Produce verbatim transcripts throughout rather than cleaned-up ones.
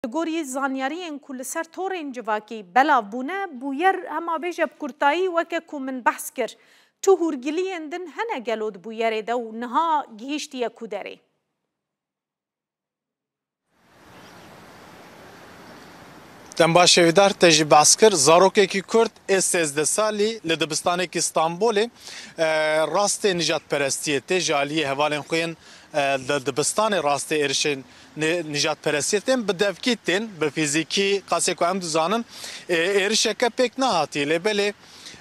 Li gorî zanyariyên ku li ser torên civakî belav bûne, bûyer hema bêje bi kurtayî weke ku min behs kir. Tu hûrgiliyên din hene gelo di bûyerê de û niha gihîştiye ku derê? Dem baş şêwîdar, te jî behs kir. Zarokekî Kurd ê sêzdeh salî li dibistanekî Stenbolê, e, rastê nijadperestiyê tê ji aliyê hevalên xwe yên, e, li dibistanê rastê êrişên nê-, nijadperestiyê tên bi devkî tên, bi fîzîkî qasê ku em dizanin, e, êrişeke pêk nehatî. Lê belê,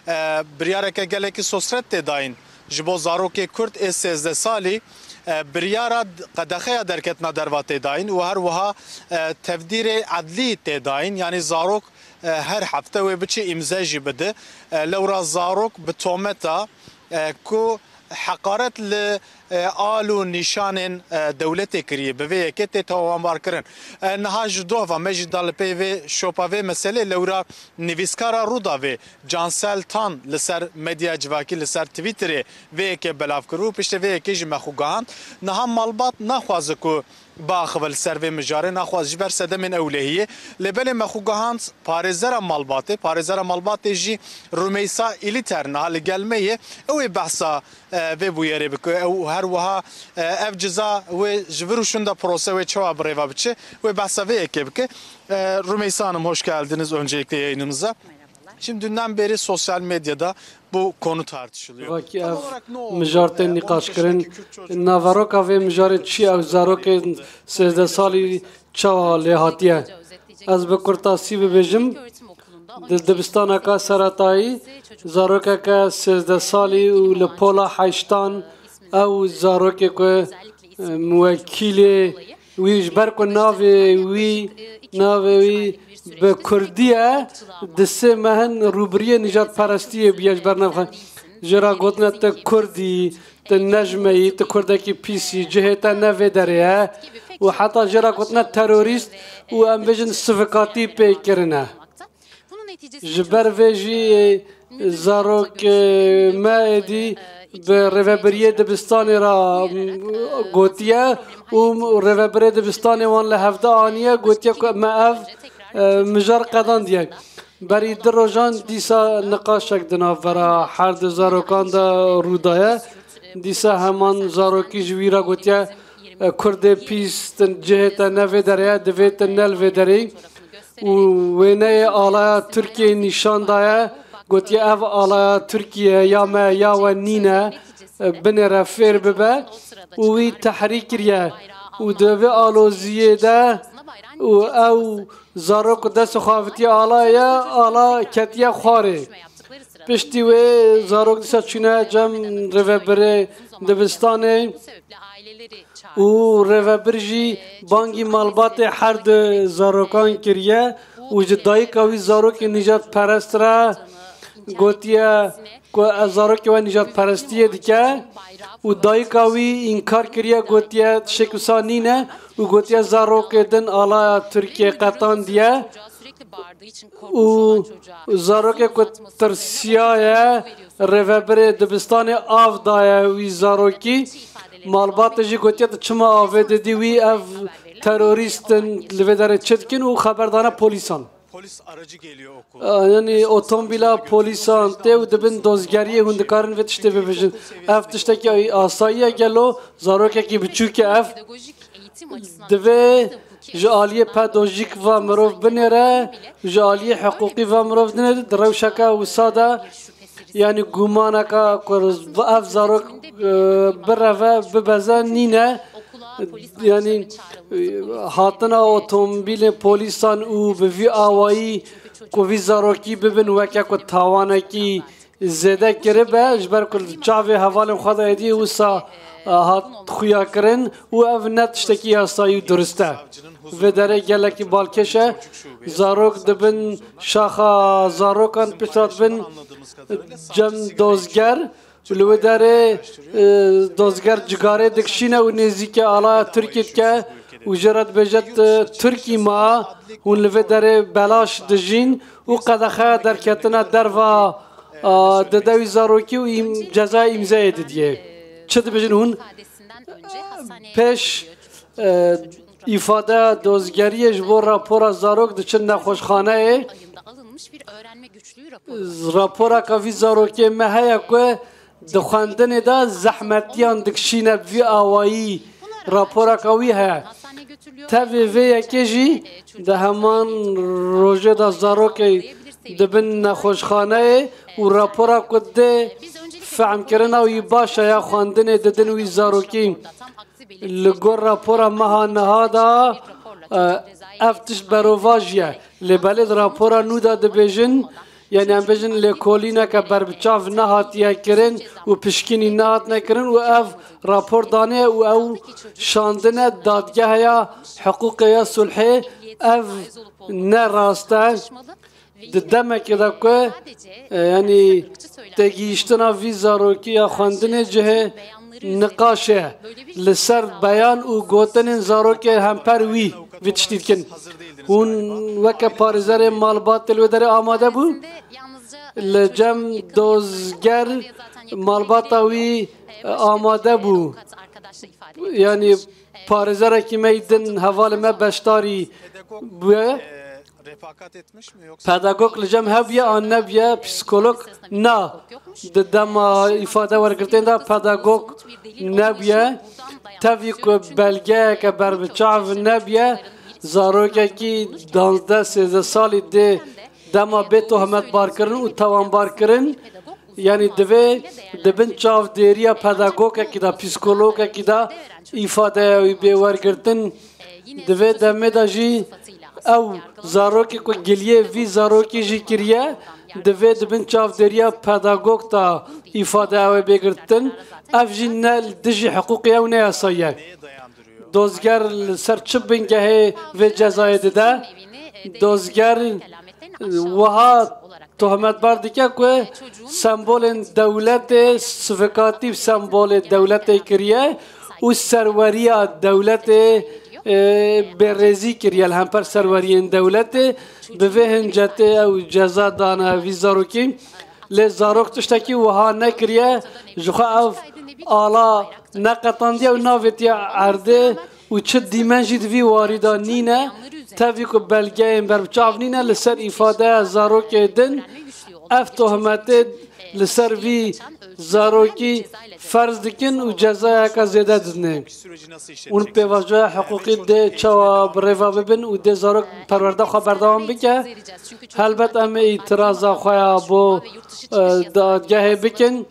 e, biryareke gelekî sosret tê dayîn ji bo zarokê Kurd ê sêzdeh salî, e, biryara d-, qedexeya derketina derva tê dayîn û her wiha, e, tevdîrê edlî tê dayîn, yanî zarok, e, her hefte wê biçe îmze jî bide. E, lewra zarok bi tometa, e, ku heqaret li, e, al û nîşanên, e, dewletê kiriye, bi vê yekê tê tawanbarkirin. E, niha ji doh ve me jî da li pey vê şopa vê meselê, lewra nivîskara Rûdawê Cansel Tan li ser medya civakî, li ser Twitterê vê yekê belav kir û piştî vê yekê jî me xwe gihand. Niha malbat naxwaze ku biaxive li ser vê mijarê, naxwaz ji ber sedemên ewlehiyê. Lê belê me xwe gihand parêzera malbatê, parêzera malbatê jî Rumeysa Îlîter niha li gel me ye. Ew ê behsa, e, vê bûyerê bike. Ew her wiha, e, ev ciza wê ji vir û şûnda prose wê çawa bi rêva biçe, wê behsa vê yekê bike. E, Rumeysa Hanım, hoş geldiniz öncelikle yayınımıza. Şimdi dünden beri sosyal medyada bu konu tartışılıyor. Vakî ev mijar tên nîqaşkirin. Naveroka vê mijarê çi ye? Ew zarokên sêzdeh salî çawa lê hatiye? Ez bi kurtasî bibêjim, di dibistaneka seretayî zarokeke sêzdeh salî û li pola heştan, ew zarokê ku, e, muwekîlê wî, ji ber ku navê wî, navê wî bi kurdî ye, di sê mehin rûbiriyê nijadperestiyê bûye, ji ber navê xwe jê re gotine tu kurd î, tu ne ji me yî, tu kurdekî pîs î, cihê te ne vê derê ye û heta jê re gotine terorîst û em bêjin sivikatî pê kirine. Ji ber vê jî zarok, e, me êdî bi rêvebiriyê dibistanê re, m, gotiye û rêvebirê dibistanê wan li hevde aniye, gotiye ku me ev, e, mijar qedandiye. Berî du rojan dîsa niqaşek di navbera her du zarokan de rû daye. Dîsa heman zarokî ji wî re gotiye, e, kurdê pîs, tu cihê te ne vê derê ye, divê tu ne li vê derê yî. Û wêneyê alaya Tirkiyeyê nîşan daye, gotiye, ev alaya Tirkiye ya me ya we nîne, e, binêre fêr bibe û wî tehrî kiriye û di vê aloziyê de û ew zarok ku dest xwe avitiye alayê, ala ketiye xwarê. Piştî wê zarok dîsa çûne cem rêvebirê dibistanê û rêvebir jî bangî malbatê her du zarokan kiriye û ji dayika wî zarokê nîjadperest re gotiye ku zarokê we nîjadperestiyê dike û dayika wî înkar kiriye, gotiye tiştek wisa nîne û gotiye zarokê din alaya Tirkiyê qetandiye û zarokê ku tirsiyaye rêvebirê dibistanê av daye wî zarokî. Malbatê jî gotiye tu çima avê didî wî, ev terorîst in, li vê derê çi dikin û xeber dane polîsan. Polis aracı geliyor okula. Yanî otomobîla polîsan tê û dibin dozgeriyê, hûn dikarin vê tiştê bibêjin. Ev tiştekî asayî ye gelo? Zarokekî biçûk e ev. Divê ji aliyê pedagojîk ve mirov binêre, ji aliyê hiqûqî ve mirov dinêre, di rewşeke wisa de, yanî gumaneke ku ev zarok, e, bireve, bibeze nîne. Yanî, e, hatina otomobîlên polîsan û bi vî awayî ku vî zarokî bibin weke ku tawanekî zêde kiribe, ji ber ku li çavê hevalên xwe de êdî wisa, e, hat xuya kirin û ev ne tiştekî yasayî û durist e. Vê derê gelekî balkêş e. Zarok dibin şaxa zarokan, piştre dibin cem dozger. Li wê derê, e, dozger cigarê dikişîne û nêzîkê alaya Tirkiyê dike û jê re dibêje, tu Tirkî ma, hûn li vê derê belaş dijîn û qedexeya derketina derva, a, dide wî zarokî û îm-, cezaya îmzeyê didiyê. Çi dibêjin hûn? Pêş, e, Îfadeya dozgeriyê ji bo rapora zarok diçin nexweşxaneyê. Raporaka vî zarokê me heye ku di xwendinê de zehmetiyan dikişîne bi vî awayî. Raporaka wî heye. Tevê vê yekê jî di heman rojê de zarokê dibin nexweşxaneyê û rapora ku dê fehmkirina wî baş e ya xwendinê didin wî zarokî. Li gor rapora meha niha de, e, ev tişt berovajî ye. Lê belê di rapora nû de dibêjin, yanî em bêjin lêkolîneke berbiçav nehatiye kirin û pişkinî nehatine kirin û ev rapor dane û ew şandine dadgeheya hiqûqê ya sulhê, ev ne rast e. Di demekê de ku, e, yanî têgihiştina vî zarokî ya xwendinê cihê niqaşê ye. Li ser beyan û gotinên zarokê hemper wî vî tiştî dikin. Hûn weke parêzerê malbatê li wê derê amade bû? Li cem dozger malbata wî, e, amade bû. Yanî parêzerekî me yî din hevalê me beşdarî bûye. Pedagog li cem hev bûye an nebûye, psîkolog na. Di dema îfade wergirtên de pedagog nebûye. Tevî ku belgeyeke berbiçav nebûye, zarokekî danzdeh sêzdeh salî dê dema bê tohmetbarkirin û tawanbarkirin, yanî divê di bin çavdêriya pedagogekî de, psîkologekî de îfadeya wî bê wergirtin. Di vê demê de jî ew zarokê ku giliyê vî zarokî jî kiriye, divê di bin çavdêriya pedagog de îfadeya wê bê girtin. Ev jî ne li dijî hiqûqê ye û ne yasayî ye. Dozger li ser çi bingehê vê cezayê dide? Dozger wiha tohmetbar dike ku sembolên dewletê, sivikatî bi sembolê dewletê kiriye û serweriya dewletê, e, bêrêzî kiriye li hemper serweriyên dewletê. Bi vê hincetê ew ceza dane vî zarokî. Lê zarok tiştekî wiha nekiriye, ji xwe ev ala neqetandiye û navêtiye erdê û çi dîmen jî di vî warî de nîne, tevî ku belgeyên berbiçav nîne li ser îfadeya zarokê din, ev tohmetê li ser vî zarokî ferz dikin û cezayeke zêde didin. Hûn pêvajoya hiqûqî dê çawa bi rê ve bibin û dê zarok perwerde xwe berdewam bike? Helbet em ê îtiraza xwe ya bo, e, dadgehê bikin.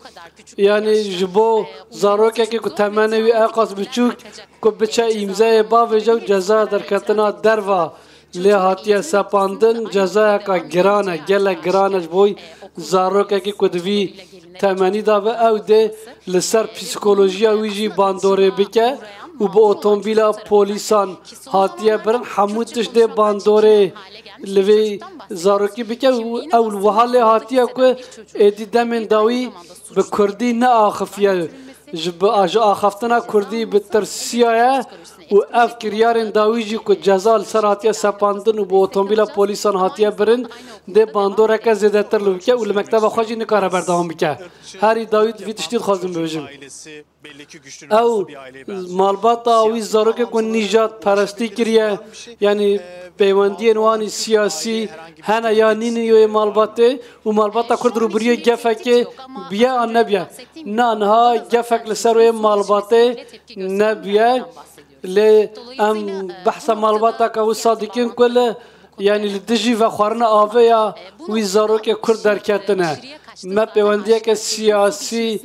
Yanî ji bo zarokekî ku temenê wî eqas biçûk ku biçe îmzeyê bavêje û cezaya derketina derva lê hatiye sepandin, cezayeka giran e, gelek giran e ji bo zarokekî ku di vî temenî de be, ew dê li ser psîkolojiya wî jî bandorê bike û bi otomobîla polîsan hatiye birin, hemû tişt dê bandorê li vê zarokî bike û ew wiha lê hatiye ku êdî demên dawî bi kurdî neaxifiye. Ji, bi, ji axaftina kurdî bi tirsiyaye û ev kiryarên dawî jî ku ceza li ser hatiye sepandin û bi otomobîla polîsan hatiye birin, dê bandoreke zêdetir li bike û li mekteba xwe jî nikare berdewam bike. Herî dawî vî tiştî dixwazim bibêjim. Ew malbata wî zarokê ku nîjadperestî kiriye, yanî peywendiyên wan î siyasî hene ya nînin yo yê malbatê û malbata Kurd rûbirûyê gefekê biye an nebiye. Na niha gefek li ser wê malbatê nebiye. Lê em behsa malbataka wisa dikin ku li, yanî li dijî vexwarina avê ya wî zarokê Kurd derketine. Me pêwendiyeke siyasî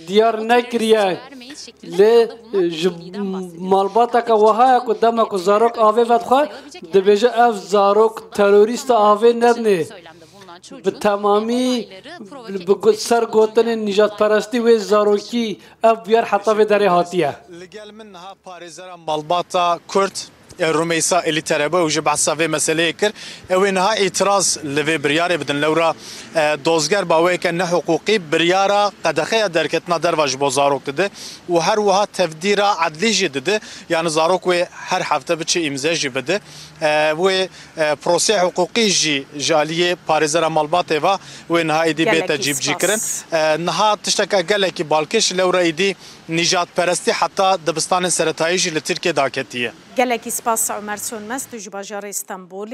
diyar nekiriye. Lê ji malbateke wiha ye ku dema ku zarok avê vedixwe, dibêje ev zarok terorîsta avê nedinê. Bi temamî bi gu-, ser gotinên nîjadperestî wê zarokî ev bûyer heta vê derê hatiye. Li gel min niha parêzera malbata Kurd, e, Rumeysa Elî Terebe û jî behsa vê meseleyê kir. Ew ê niha îtiraz li vê biryarê bidin. Lewra, e, dozger baweyeke nehiqûqî biryara qedexeya derketina derva ji bo zarok dide û her wiha tevdîra edlî jî dide. Yani zarok wê her hefte biçe îmze jî bide. E, wê, e, prosê hiqûqî jî ji aliyê parêzera malbatê ve wê niha êdî bête cîbicîkirin. E, niha tişteke gelekî balkêş lewra êdî Nîjadperestî heta dibistanên seretayî jî li Tirkiyê daketiye. Gelekî spas Omer Sönmez, tu ji bajarê Stenbolê.